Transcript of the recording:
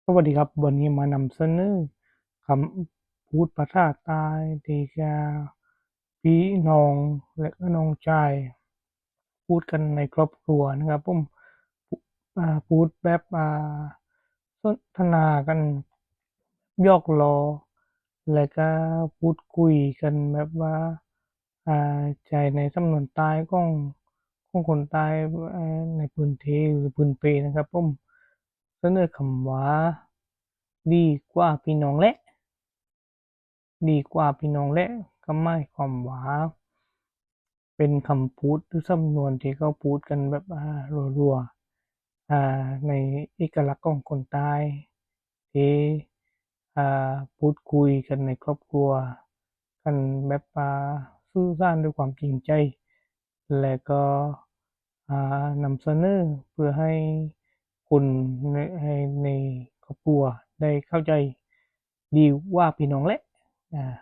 ສະຫວັດດີຄັບ ວັນນີ້ມານຳສະເໜີຄຳພູດພາສາໃຕ້ທີ່ຈະພີ່ນ້ອງ ແລະ ນ້ອງຊາຍ ພູດກັນໃນຄອບຄົວນະຄັບຜົມ. ອາ ພູດແບບ ອາ ສົນທະນາກັນ ຫຍອກລໍ້ ແລະກະພູດຄຸຍກັນແບບວ່າ ອາ ໃຊ້ໃນສຳນວນໃຕ້ຂອງ ຂອງຄົນໃຕ້ ອາ ໃນພື້ນທີ່ ຫຼື ພື້ນເປນະຄັບຜົມ. ສະເໜີຄຳວ່າ ດີກວ່າພີ່ນ້ອງແຫຼະ. ດີກວ່າພີ່ນ້ອງແຫຼະ ກໍໝາຍຄວາມວ່າ ເປັນຄຳພູດ ຫຼື ສຳນວນທີ່ເຂົາພູດກັນແບບ ອາ ລົວໆ ອາ ໃນເອກະລັກຂອງຄົນໃຕ້ ທີ່ ອາ ພູດຄຸຍກັນໃນຄອບຄົວ ກັນແບບ ອາ ສື່ສານດ້ວຍຄວາມຈິງໃຈ ແລະກໍ ອາ ນຳສະເໜີເພື່ອໃຫ້ຄົນໃນ ໃນຄອບຄົວໄດ້ເຂົ້າໃຈ ດີກວ່າພີ່ນ້ອງແຫຼະ. ອາ